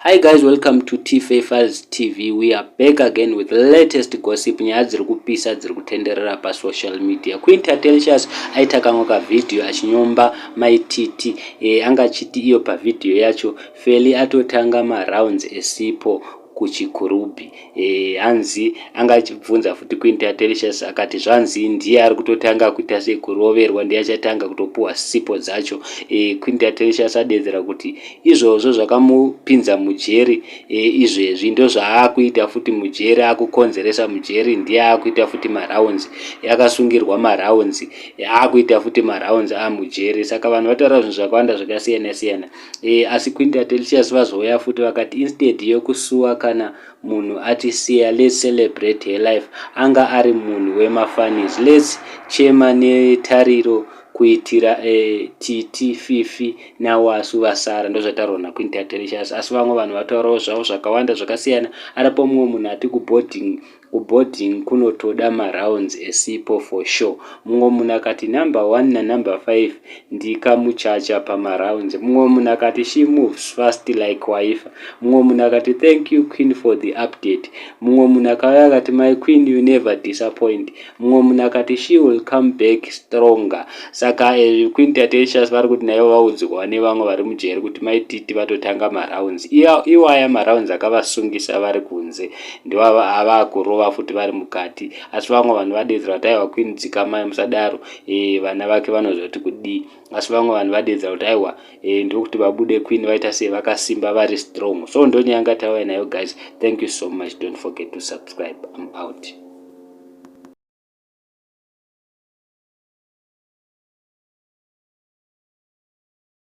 Hi guys, welcome to Tfa Files TV. We are back again with latest gossip, nyaya dziri kupisa dziri kutenderera pasocial media. Queen Tatelicious aita kamwe kavhidhiyo achinyomba Maititi. Anga achiti iyo pavhidhiyo yacho Feli atotanga marounds esipo kuChikurubhi. Hanzi anga achibvunza futi Queen Tatelicious, akati zvanzi ndiye ari kutotanga kuita sekuroverwa, ndiye achatanga kutopuwa sipo dzacho. Queen Tatelicious adedzera kuti izvozvo zvakamupinza mujeri, izvezvi ndozvaakuita futi mujeri, akukonzeresa mujeri, ndiye akuita futi marounds, akasungirwa marounds, akuita futi marounds amujeri. Saka vanhu vataura zvinhu zvakawanda zvakasiyana siyana. Asi Queen Tatelicious vazouya futi vakati instead yekusuwa kana munhu atisiya, let's celebrate her life. Anga ari munhu wemafunnies. Let's chema netariro kuitira Titi, Fifi naWasu vasara. Ndozvataurwa naQueen Tatelicious. Asi vamwe vanhu vataurawo zvavo zvakawanda zvakasiyana. Aripo mumwe munhu ati kuboarding kunotoda marounds esipo for sure. Mumwe munhu akati number 1 nanumber 5 ndikamuchacha pamarounds. Mumwe munhu akati she moves fast like waifa. Mumwe munhu akati thank you, Queen, for the update. Mumwe munhu akauya akati my queen, you never disappoint. Mumwe munhu akati she will come back stronger. Saka Queen Tatelicious vari kuti naivo vaudzwa nevamwe vari mujeri kuti Maititi vatotanga marounds iwaya, marounds akavasungisa vari kunze, ndivo kurova futi vari mukati. Asi vamwe vanhu vadedzera kuti aiwa, Queen, dzikamai, musadaro, vana vake vanozoti kudii? Asi vamwe vanhu vadedzera kuti aiwa, ndokuti vabude Queen vaita sei, vakasimba, vari strong. So ndonyaya yanga tauya nayo, guys. Thank you so much. Don't forget to subscribe. I'm out.